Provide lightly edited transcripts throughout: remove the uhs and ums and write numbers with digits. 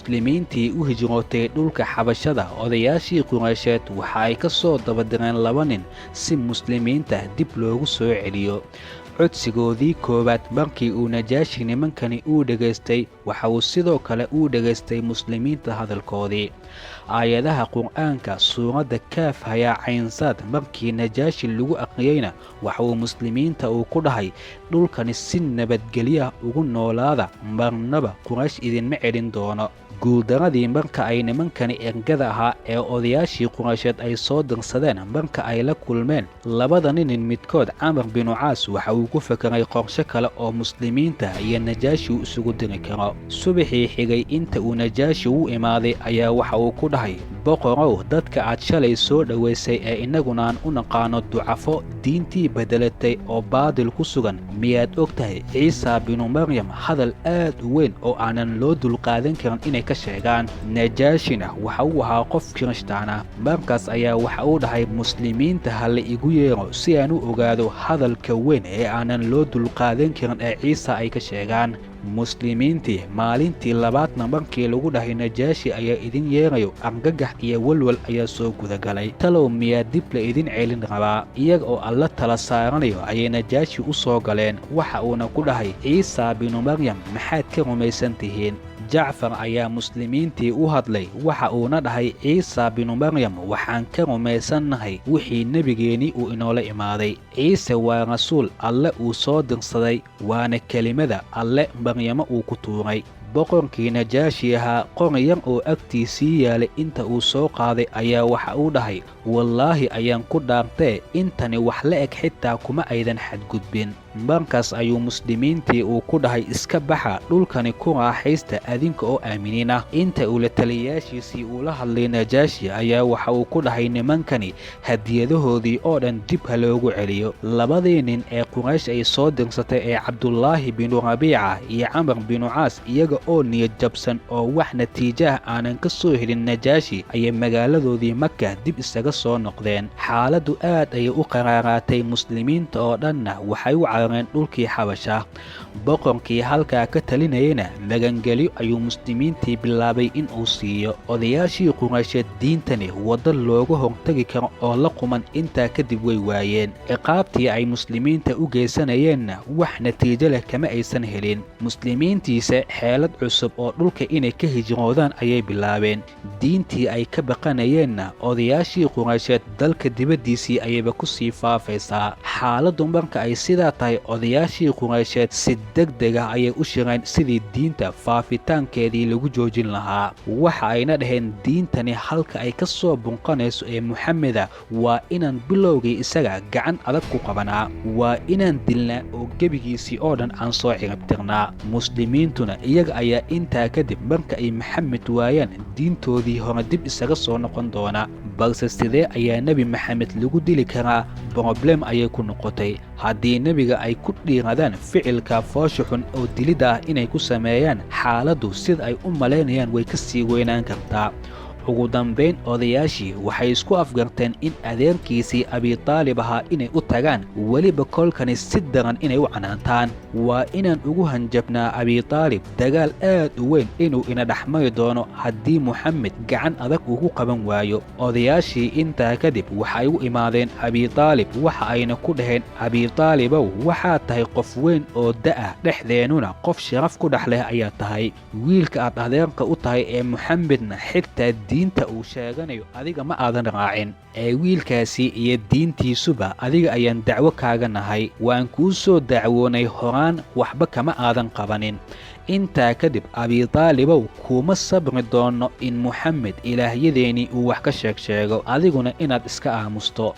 Muslimiintii u hijrootay dhulka Xabashada, odayaashii Qureysheed waxa ay ka soo dabadireen laba nin si muslimiinta dib loogu soo celiyo. Codsigoodii koowaad markii uu Najaashi nimankani uu dhegaystay, waxa uu sidoo kale uu dhegaystay muslimiinta hadalkoodii. Aayadaha Qur'aanka suuradda Kaaf Hayaa Caynsaad markii Najaashi lagu aqriyeyna, waxa uu muslimiinta uu ku dhahay: "Dhulkani si nabadgelya ugu noolaada, marnaba Quraysh idinma celin doono." Guuldaradii marka ay nimankani ergada ahaa ee odayaashii Quraysheed ay soo dirsadeen marka ay la kulmeen labada ninin midkood, Camar binu Caas, waxa uu ku fekeray qorshe kale oo muslimiinta iyo Najaashi uu isugu diri karo. Subaxii xigay inta uu Najaashi u imaaday ayaa waxa uu ku dhahay: "Boqorow, dadka aad shalay soo dhowaysay ee innagunaan u naqaano ducafo diintii beddelatay oo baadil ku sugan, miyaad og tahay Ciisa binu Maryam hadal aad u weyn oo aanan loo dulqaadan karin inay ka sheegaan?" Najaashina waxa uu ahaa qof kirishtaan ah. Markaas ayaa waxa uu dhahay: "Muslimiinta ha la igu yeero si aan u ogaado hadalka weyn ee aanan loo dulqaadan karin ee Ciisa ay ka sheegaan." Muslimiintii maalintii labaadna markii lagu dhahay Najaashi ayaa idin yeerayo, argagax iyo walwal ayaa soo gudagalay. Talow miyaa dib la idin celin rabaa? Iyaga oo Alla tala saaranayo ayay Najaashi u soo galeen. Waxa uuna ku dhahay: "Ciisa binu Maryam maxaad ka rumaysan tihiin?" Jacfar ayaa muslimiintii u hadlay, waxa uuna dhahay: "Ciisa binu Maryam waxaan ka rumaysannahay wixii nebigeennii uu inoola imaaday. Ciise waa rasuul Alle uu soo dirsaday, waana kelimada Alle Maryamo uu ku tuuray." Boqorkii Najaashi ahaa qori yar oo agtiisii yaalay inta uu soo qaaday ayaa waxa uu dhahay: "Wallaahi ayaan ku dhaartee, intani wax la eg xitaa kuma aydan xadgudbin." Markaas ayuu muslimiintii uu ku dhahay: "Iska baxa, dhulkani ku raaxaysta adinka oo aaminiin ah." Inta uu la taliyayaashiisii uu la hadlay Najaashi ayaa waxa uu ku dhahay: "Nimankani hadiyadahoodii oo dhan dib ha loogu celiyo." Labadii nin ee Quraysh ay soo dirsatay ee Cabdulaahi binu Rabiica iyo Camar binu Caas, iyaga oo niyad jabsan oo wax natiijaah aanan ka soo helin Najaashi, ayay magaaladoodii Maka dib isaga soo noqdeen. Xaaladdu aad ayay u qaraaraatay, muslimiinta oo dhanna waxay u carareen dhulkii Xabasha. Boqorkii halkaa ka talinayana magangelyo ayuu muslimiintii bilaabay in uu siiyo. Odayaashii Quraysheed diintani waddo looga hortagi karo oo la quman intaa kadib way waayeen. Ciqaabtii ay muslimiinta u geysanayeenna wax natiijo leh kama aysan helin. Muslimiintiise xeelad cusub oo dhulka inay ka hijroodaan ayay bilaabeen. Diintii ay ka baqanayeenna odayaashii Quraysheed dalka dibaddiisii ayayba ku sii faafaysaa. Xaaladdu marka ay sidaa tahay, odayaashii Quraysheed si degdeg ah ayay u shireen sidii diinta faafitaankeedii lagu joojin lahaa. Waxa ayna dhaheen: "Diintani halka ay ka soo bunqanayso ee Muxameda waa inaan bilowgii isaga gacan adag ku qabanaa, waa inaan dilnaa oo gebigiisii oo dhan aan soo ciribtirnaa. Muslimiintuna iyaga ayaa intaa kadib marka ay Maxamed waayaan diintoodii hore dib isaga soo noqon doona." Balse sidee ayaa Nebi Maxamed lagu dili karaa? Broblem ayay ku noqotay. Haddii nebiga ay ku dhiiradaan ficilka foosha xun oo dilidda ah inay ku sameeyaan, xaaladdu sida ay u malaynayaan way ka sii weynaan kartaa. Ugu dambayn odayaashii waxay isku afgarteen in adeerkiisii Abitaalib ahaa inay u tagaan, weliba kolkani si daran inay u canaantaan. "Waa inaan ugu hanjabnaa Abitaalib dagaal aad u weyn inuu ina dhexmari doono haddii Muxamed gacan adag ugu qaban waayo." Odayaashii intaa kadib waxay u imaadeen Abitaalib, waxa ayna ku dhaheen: "Abitaalibow, waxaad tahay qof weyn oo da'ah, dhexdeennuna qof sharaf ku dhex leh ayaa tahay. Wiilka aad adeerka u tahay ee Muxamedna xitaa diinta uu sheeganayo adiga ma aadan raacin, ee wiilkaasi iyo diintiisuba adiga ayaan dacwo kaaga nahay. Waan kuu soo dacwoonay horaan, waxba kama aadan qabanin. Intaa kadib, Abitaalibow, kuma sabri doonno in Muxamed ilaahyadeennii uu wax ka sheeg sheego, adiguna inaad iska aamusto.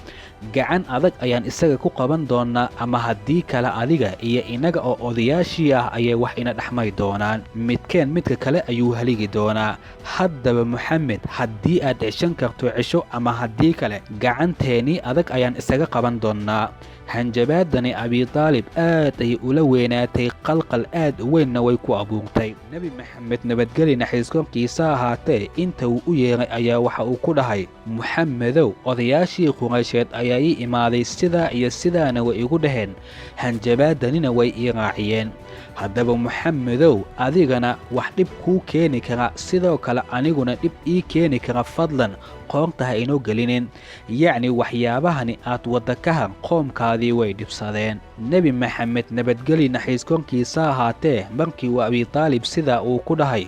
Gacan adag ayaan isaga ku qaban doonnaa, ama haddii kale adiga iyo innaga oo odayaashii ah ayay wax ina dhexmari doonaan, midkeen midka kale ayuu haligi doonaa. Haddaba Muxamed haddii aad ceshan karto cesho, ama haddii kale gacanteennii adag ayaan isaga qaban doonnaa." Hanjabaadani Abitaalib aad ayay ula weynaatay, qalqal aad u weynna way ku abuurtay. Nebi Maxamed, nabadgeli naxariis korkiisa ahaatee, inta uu u yeeray ayaa waxa uu ku dhahay: "Muxamedow, odayaashii Quraysheed ayaa ii imaaday, sidaa iyo sidaana way igu dhaheen, hanjabaadanina way ii raaciyeen." Haddaba Muxamedow, adigana wax dhib kuu keeni kara, sidoo kale aniguna dhib ii keeni kara, fadlan qoorta ha inoo gelinin. Yacni waxyaabahani aad wadda ka har, qoomkaadii way dhibsadeen. Nebi Maxamed, nabadgeli naxariis korkiisa ahaatee, markii uu Abitaalib sidaa uu ku dhahay,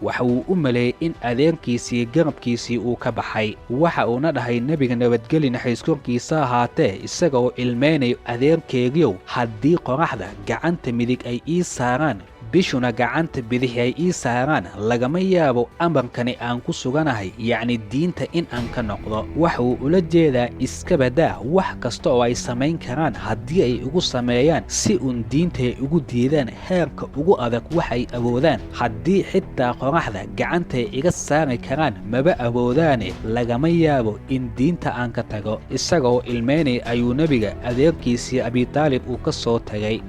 waxa uu u maleeyey in adeerkiisii garabkiisii uu ka baxay. Waxa uuna dhahay nebiga, nabadgeli naxariis korkiisa ahaatee, isaga oo ilmeynayo: "Adeerkeegiyow, haddii qoraxda gacanta midig ay ii saaraan, bishuna gacanta bidix ay ii saaraan, lagama yaabo amarkani aan ku suganahay, yacni diinta, in aan ka noqdo." Waxa uu ula jeedaa, iska badaa wax kasta oo ay samayn karaan, haddii ay igu sameeyaan si uun diintay ugu diidaan, heerka ugu adag waxay awoodaan, haddii xitaa qoraxda gacantay iga saari karaan, maba awoodaane, lagama yaabo in diinta aan ka tago. Isagoo ilmeynaya ayuu nebiga adeerkiisii Abitaalib uu ka soo tagay.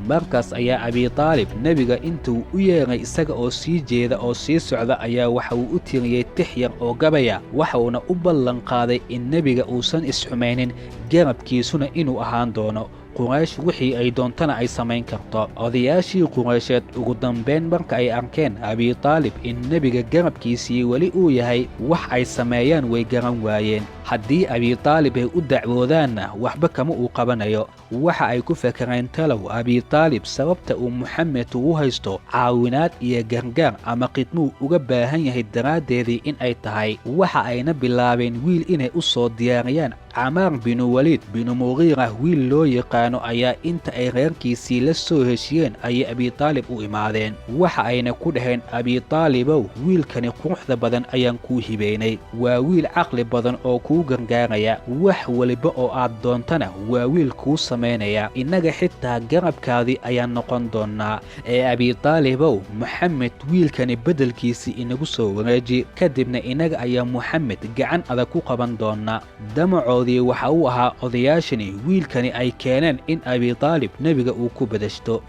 Markaas ayaa Abitaalib nebiga intuu u yeeray, isaga oo sii jeeda oo sii socda, ayaa waxa uu u tiriyey tix yar oo gabaya. Waxa uuna u ballan qaaday in nebiga uusan isxumaynin, garabkiisuna inuu ahaan doono, Quraysh wixii ay doontana ay samayn karto. Odayaashii Quraysheed ugu dambayn marka ay arkeen Abitaalib in nebiga garabkiisii weli uu yahay, wax ay sameeyaan way garan waayeen. Haddii Abitaalib ay u dacwoodaanna, waxba kama uu qabanayo. Waxa ay ku fakareen, talow Abitaalib sababta uu Muxamed ugu haysto caawinaad iyo gargaar ama khidmuu uga baahan yahay daraaddeedii in ay tahay. Waxa ayna bilaabeen wiil inay u soo diyaariyaan. Camaar binu Waliid binu Muqiira wiil loo yaqaano ayaa inta ay reerkiisii la soo heshiyeen ayay Abitaalib u imaadeen. Waxa ayna ku dhaheen: "Abitaalibow, wiilkani quruxda badan ayaan kuu hibeynay. Waa wiil caqli badan oo kuu gargaaraya, wax waliba oo aad doontana waa wiil kuu samaynaya. Innaga xitaa garabkaadii ayaan noqon doonnaa. Ee Abitaalibow, Moxamed wiilkani beddelkiisii inagu soo wareeji, kadibna innaga ayaa Moxamed gacan adag ku qaban doonnaa." Damacoodii waxa uu ahaa odayaashani wiilkani ay keeneen in Abitaalib nebiga uu ku bedeshto.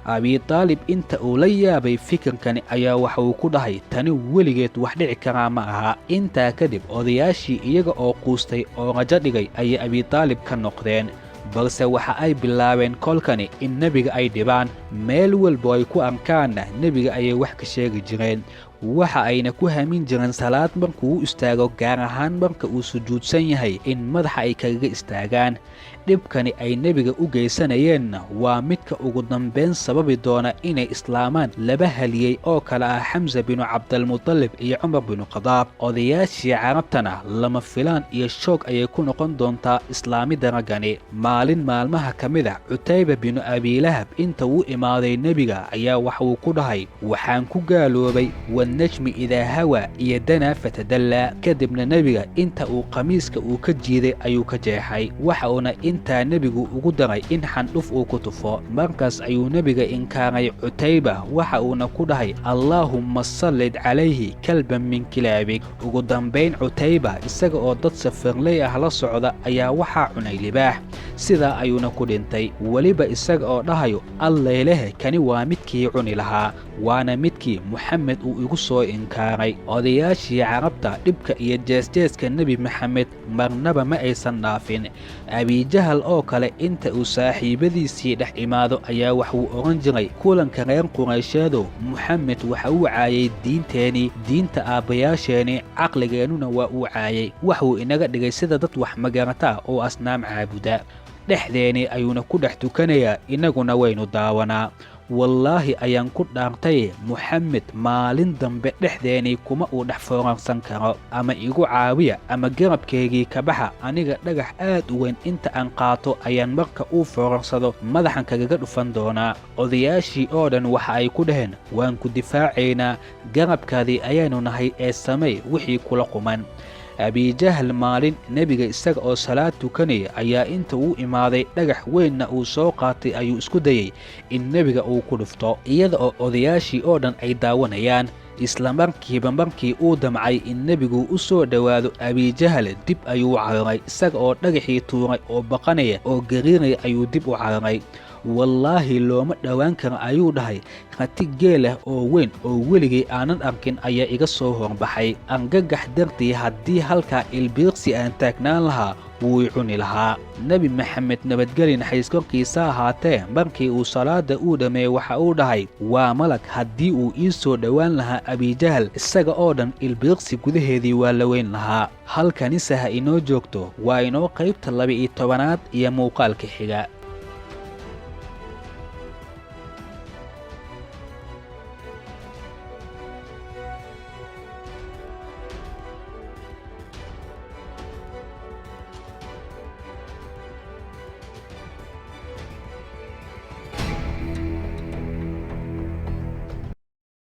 Abitaalib inta uu la yaabay fikirkani ayaa waxa uu ku dhahay: "Tani weligeed wax dhici karaa ma aha." Intaa kadib odayaashii iyaga oo quustay oo rajo dhigay ayay Abitaalib ka noqdeen, balse waxa ay bilaabeen kolkani in nebiga ay dhibaan. Meel walbo ay ku arkaanna nebiga ayay wax ka sheegi jireen. Waxa ayna ku hamin jireen salaad markuu u istaago, gaar ahaan marka uu sujuudsan yahay, in madaxa ay kaga istaagaan. Dhibkani ay nebiga u geysanayeenna waa midka ugu dambayn sababi doona inay islaamaan laba haliyey oo kale ah Xamsa binu Cabdalmudalib iyo Cumar binu Khadaab. Odayaashii Carabtana lama filaan iyo shoog ayay ku noqon doontaa islaamidda raggani. Maalin maalmaha ka mid a, Cutayba binu Abiilahab inta uu imaaday nebiga ayaa waxa uu ku dhahay: "Waxaan ku gaaloobay والنجم إذا هوى iyo دنا فتدلى." Kadibna nebiga inta uu qamiiska uu ka jiiday ayuu ka jeexay. Waxa uuna intaa nebigu ugu daray in xandhuf uu ku tufo. Markaas ayuu nebiga inkaaray Cutayba, waxa uuna ku dhahay: "اللهم سلط عليه كلبا من كلابك." Ugu dambayn Cutayba isaga oo dad safarley ah la socda ayaa waxaa cunay libaax, sidaa ayuuna ku dhintay, weliba isaga oo dhahayo: "Alleylehe, kani waa midkii cuni lahaa, waana midkii Moxamed uu igu soo inkaaray." Odayaashii Carabta dhibka iyo jeesjeeska Nebi Maxamed marnaba ma aysan dhaafin. Abijahal oo kale inta uu saaxiibadiisii dhex imaado ayaa waxuu odhan jiray kulanka reer Quraysheedow: "Moxamed waxa uu caayay diinteenii, diinta aabbayaasheenii, caqligeennuna waa uu caayay. Waxuu inaga dhigay sida dad wax magarata oo asnaam caabuda. Dhexdeenii ayuuna ku dhex tukanayaa, innaguna waynu daawanaa. Wallaahi ayaan ku dhaartaye, Moxamed maalin dambe dhexdeenii kuma uu dhex foorarsan karo. Ama igu caawiya ama garabkaygii ka baxa. Aniga dhagax aad u weyn inta aan qaato ayaan marka uu foorarsado madaxan kagaga dhufan doonaa." Odayaashii oo dhan waxa ay ku dhaheen: "Waan ku difaacaynaa, garabkaadii ayaanu nahay, ee samey wixii kula quman." Abijahal maalin nebiga isaga oo salaad tukanaya ayaa inta uu imaaday, dhagax weynna uu soo qaatay, ayuu isku dayey in nebiga uu ku dhufto, iyada oo odayaashii oo dhan ay daawanayaan. Isla markiiba markii uu damcay in nebigu u soo dhowaado, Abijahal dib ayuu u cararay. Isaga oo dhagaxii tuuray oo baqanaya oo gariiraya ayuu dib u cararay. "Wallaahi looma dhowaan karo," ayuu dhahay, "rati geelah oo weyn oo weligay aanan arkin ayaa iga soo horbaxay. Argagax dartii haddii halkaa ilbiiqsi aan taagnaan lahaa, Wuu i cuni lahaa. Nebi Maxamed, nabadgeli naxariis korkiisa ahaatee, markii uu salaada uu dhammeeyey waxa uu dhahay: "Waa malag. Haddii uu ii soo dhowaan lahaa Abijahal, isaga oo dhan ilbiiqsi gudaheedii waa la weyn lahaa." Halkanise ha inoo joogto. Waa inoo qaybta 12aad iyo muuqaalka xiga.